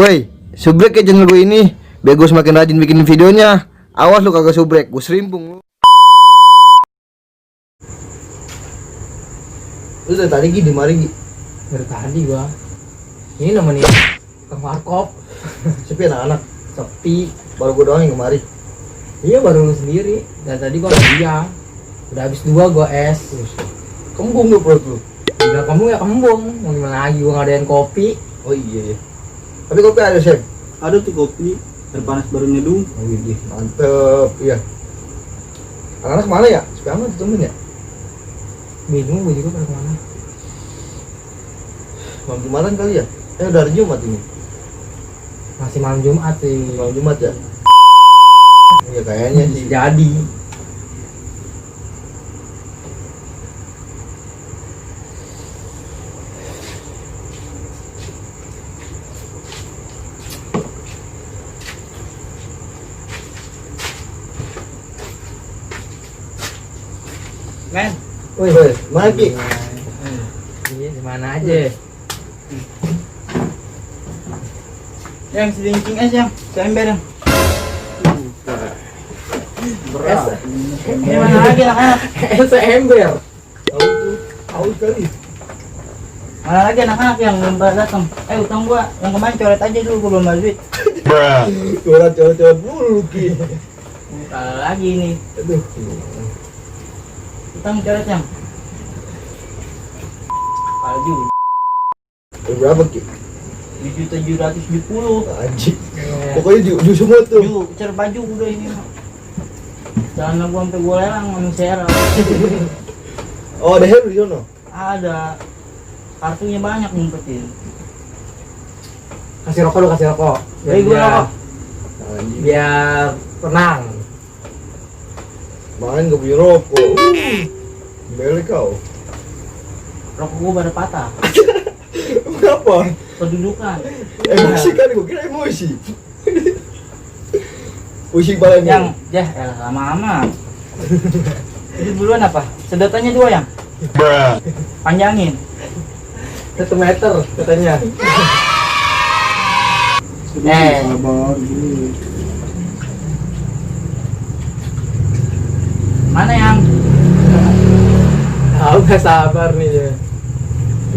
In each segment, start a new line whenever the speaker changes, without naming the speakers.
Woi, subrek ya channel gue ini. Biar gue semakin rajin bikin videonya. Awas lu kagak subrek, gue serimpung lu. Lu dari tadi Gi, di mari Gi?
Dari tadi gua. Ini nemenin ke warkop.
Sepi anak-anak.
Sepi.
Baru gue doang yang kemari.
Iya baru lu sendiri. Dari tadi gua diam. Udah habis 2 gua es.
Kembung lu perut lu.
Udah kamu ya kembung. Mau gimana lagi gua ngadain kopi.
Oh iya ya. Tapi kopi ada Chef.
Ada tuh kopi air panas baru nyeduh.
Oh iya, mantep. Iya. Anak-anak kemana ya? Sepi amat ditemuin ya?
Bingung gua juga pada kemana.
Malam Jumatan kali ya? Udah hari Jumat ini.
Masih malam Jumat sih.
Malam Jumat ya? Iya kayaknya sih.
Jadi.
Men,
Woi, mana Ki?
Iya, di mana aja.
yang selincing es yang seember yang.
Berat.
Ini mana lagi anak-anak?
Es ember.
Tahu tuh, tahu sekali.
Mana lagi anak-anak yang belum pada datang? Utang gua yang kemarin coret aja dulu, gua belum ada duit.
Coret mulu Ki.
Kalau lagi nih,
Aduh.
utang coret yang. Palju,
Berapa Ki?
7.770.
Anjing. Pokoknya ju semua tuh.
Ju, coret baju udah ini mah. Celana gua sampai gua lelang sama Sera.
Oh, ada Heru di sono.
Ada kartunya banyak ngumpetin.
Kasih rokok lu, kasih rokok.
Beli gua rokok.
Anjing.
Biar tenang.
Main gak punya rokok. Beli kau.
Rokok gua pada patah.
Kenapa?
Kedudukan.
Emosi kan, gue kira emosi. Pusing balanya.
Yang, lama amat. Itu duluan apa? Sedotannya 2 yang. Panjangin.
1 meter katanya.
Sabar. Mana yang?
Tahu gak sabar nih ya.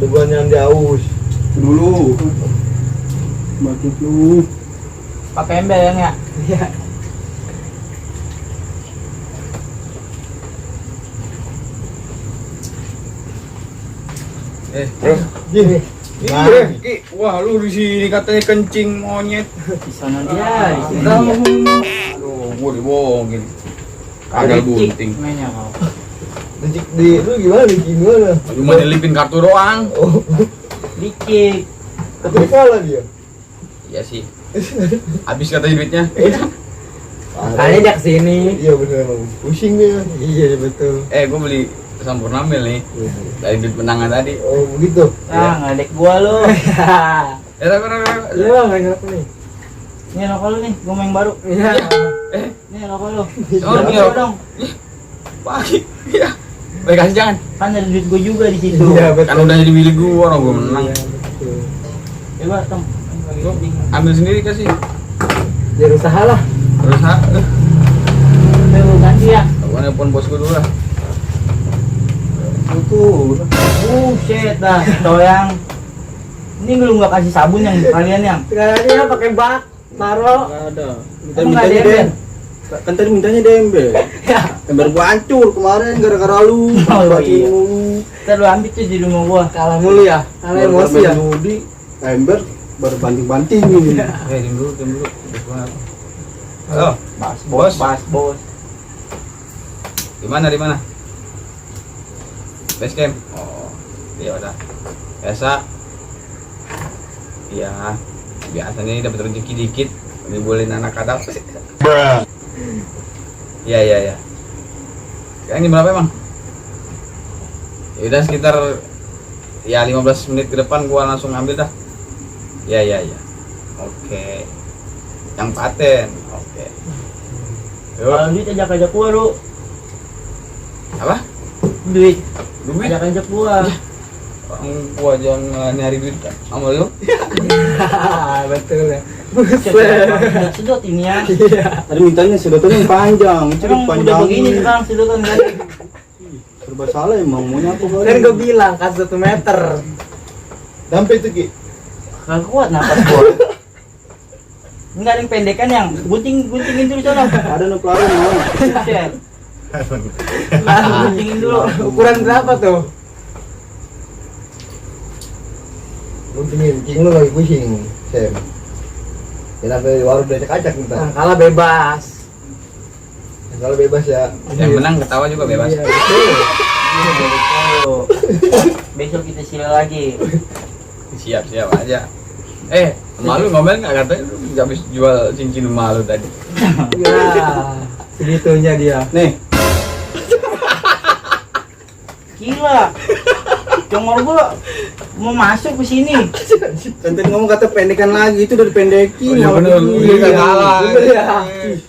Udah gua yang diaus.
Dulu. Batu lu. Pakai ember yang ya?
Iya.
Gini.
Nah.
Ki, wah lu di sini katanya kencing monyet.
Di sana dia, di sini
Aduh,
dia.
gua dibohongin. Kagak bunting.
Mainnya kau.
Di lu gimana?
Cuma nyelipin kartu doang.
Oh,
Dikit.
ketinggalan dia.
Iya sih. Habis kata duitnya.
Makanya dia kesini.
Iya bener, pusing dia.
Iya betul.
Gua beli Sampurnamil nih dari duit menangan tadi.
Oh begitu.
Ngadek gua lu.
Tapi
Iya bang, nggak ngerti nih.
Ini rokok lu nih, gua main baru.
Iya.
Ini rokok lu.
Oh,
Rokok
iya.
lu dong.
pagi. Iya. Baik kasih jangan.
Kan ada duit gua juga di situ.
Iya betul.
Kan udah jadi milik gua, orang gua menang.
Iya, betul.
Coba Tom.
Ambil sendiri kasih.
Biar usaha lah.
Terus
Lu ganti ya.
aku nelpon bos gua dulu lah.
Tuh, buset dah, toyang. Ini lu nggak kasih sabun yang kalian yang?
Sekarangnya pakai bak, taro.
Nggak ada.
Emang nggak ada ember?
Kan tadi mintanya di ember.
Ya.
Ember gua hancur kemarin gara-gara lu.
Oh, iya.
Kita lu ambil tuh di rumah gua.
Kalah mulu ya, kalah emosi ya.
Di ember baru banting-bantingin.
Diam dulu.
Halo,
Bos.
bos.
Di mana? Base camp. Oh, iya udah. Biasa. Iya. Biasanya dapat rezeki dikit, dibolehin anak kadal. Iya. Sekarang jam berapa emang? Ya udah sekitar 15 menit ke depan gua langsung ambil dah. Iya. Oke. Yang paten. Oke.
Kalau duit ajak gua lu.
Apa?
Duit.
Duit?
Ajak gua.
Orang gua aja nyari duit sama lu.
Betul ya.
Sedot ini ya.
Tadi mintanya sedotan yang panjang, itu
Emang udah
panjang.
begini sekarang sedotan kan.
Serba salah emang maunya apa kali?
Kan gue bilang kasih 1 meter.
Sampai itu Ki.
Gak kuat napas gua. Enggak ada yang pendekan yang guntingin dulu sono.
Ada no pelari mau.
Buset. Guntingin dulu.
Ukuran berapa tuh?
Lu king lu lagi pusing, Sam. Jangan sampai warung udah acak
Nah,
ntar.
kalah bebas.
Kalau bebas ya.
Yang menang ketawa juga bebas.
Iya, betul.
Oh. Besok kita sila lagi.
Siap aja. Malu ngomel nggak katanya lu habis jual cincin malu tadi.
Ya, segitunya dia.
Nih,
Gila. Congor gua mau masuk ke sini.
tadi ngomong kata pendekan lagi, itu udah dipendekin.
Oh, iya bener, lu nggak salah.
Bener ya.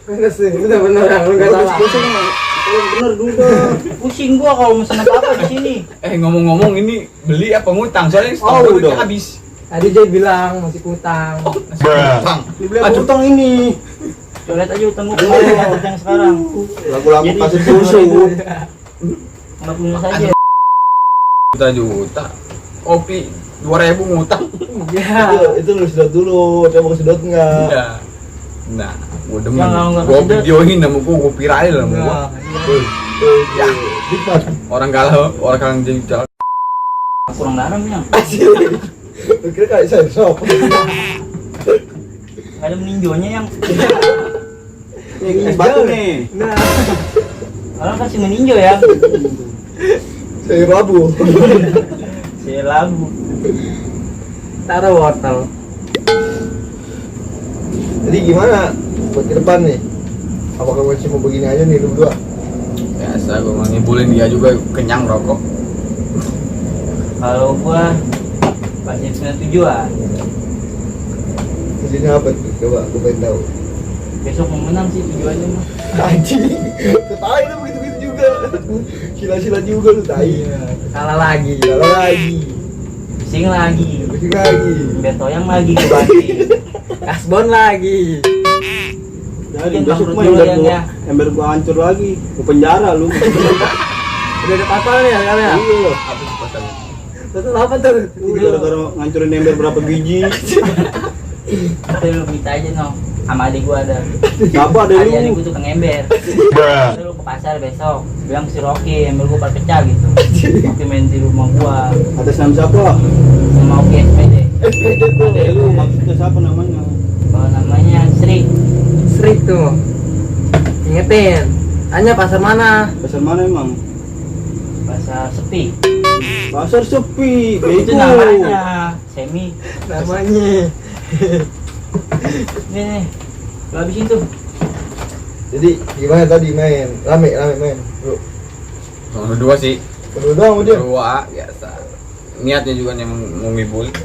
Bener sih, bener lu nggak salah.
Bener juga.
Pusing gua kalau mesen apa-apa di sini.
Ngomong-ngomong ini beli apa ngutang? Soalnya
Oh,
stok
udah.
udah habis.
Tadi dia bilang masih utang.
Bang.
Dibeli apa utang ini?
Coret aja utang gua kemarin utang sekarang.
Lagu-lagu
Jadi,
kasih susu.
Enggak punya saja.
Juta. Kopi 2.000 ngutang.
Iya.
Itu lu sedot dulu, coba ke sedot enggak?
Iya. Nah, gua demen.
Yang nggak
Gua
kesedot.
videoin sama gua viralin sama gua.
Nah,
Dikmat.
Orang kalah jadi jalan.
Kurang garam ya.
Lu kira kayak saya sop.
Ada meninjonya yang
Nih, batu nih.
Nah,
orang kasih meninjo ya.
Saya rabu.
Saya lagu.
taruh wortel.
Jadi gimana buat ke depan nih? Apakah masih mau begini aja nih lu berdua?
Biasa gua mau ngibulin dia juga kenyang rokok.
Kalau gua pasti punya tujuan.
Tujuannya apa tuh? Coba aku pengen tahu.
Besok mau menang sih tujuannya mah.
Anjing, ketai lu begitu-begitu juga. Sila-sila juga lu tai.
Kalah lagi.
Jalan lagi,
Pusing lagi.
pusing lagi.
Betoyang lagi gua banting.
Kasbon lagi.
Jadi
Mungkin
besok
bangkrut
mah
dulu
ember
yang
gua,
ya.
ember gua hancur lagi. Gua penjara lu.
Udah ada pasalnya ya kalian?
Iya.
Apa sih pasalnya?
Betul apa tuh?
Gara-gara ngancurin ember berapa biji.
Tapi lu minta aja no. Sama adik gua ada.
Siapa ada
Adik
lu?
gua tukang ember. Terus lu ke pasar besok. Bilang si Rocky ember gua pada pecah gitu. Rocky main di rumah gua.
Atas nama siapa?
Sama Oki SPD.
Ada lu, maksudnya siapa namanya?
Kalau namanya Sri.
Strik tuh. Ingetin. Tanya pasar mana?
Pasar mana emang?
Pasar sepi.
Pasar sepi.
Itu
Bego.
namanya. Semi.
Namanya.
Nih. Lu habisin tuh.
Jadi gimana tadi main? Rame main. Bro.
Cuma berdua sih.
Berdua doang sama dia.
Berdua biasa. Niatnya juga yang mau ngibulin.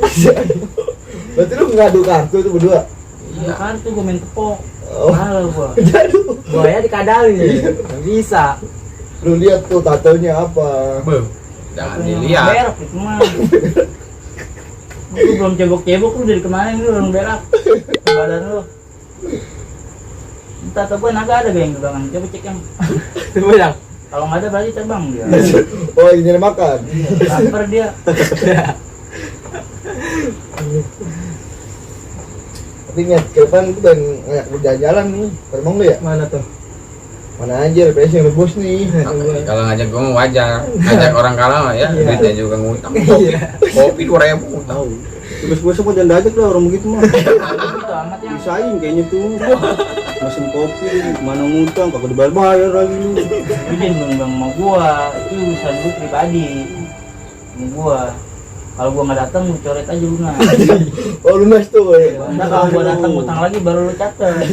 Berarti lu ngadu kartu tuh berdua.
Iya kartu gua main tepok.
Oh.
Mahal gua.
Jatuh.
Buaya dikadalin nih. Nggak bisa.
Lu lihat tuh tatonya apa?
Jangan
Aku yang
dilihat.
berak itu mah. Lu belum cebok-cebok lu dari kemarin lu belum berak. Badan lu. Entah tuh gua naga ada gak yang gegangan. Coba cek yang.
Coba yang.
Kalau nggak ada berarti terbang dia.
Oh, lagi nyari makan.
Lapar dia.
Tapi niat ke depan tuh pengen ngajak lu jalan-jalan nih. Emang lu ya?
Mana tuh?
Mana aja, represi yang rebus nih.
Kalau ngajak gua mau wajar. Ngajak orang kalah mah ya,
Iya.
duitnya juga ngutang.
Iya.
Kopi 2.000 ngutang.
Tahu. Besok mah jangan dajak lah orang begitu mah.
Gitu amat yang.
Bisain kayaknya tuh. Mesin kopi, mana ngutang, kagak dibayar lagi lu.
Lu jangan bilang sama gua. Itu urusan lu pribadi. Sama gua. Kalau gua nggak datang lu coret aja lunas.
Oh, lunas tuh. Ya.
Nah kalau gua datang utang lagi baru lu catet.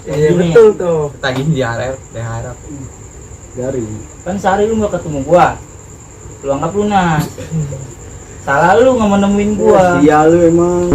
Iya betul tuh.
Tagihin di harap.
Dari.
Kan sehari lu nggak ketemu gua. Lu anggap lunas. Salah lu nggak mau nemuin gua.
Iya lu emang.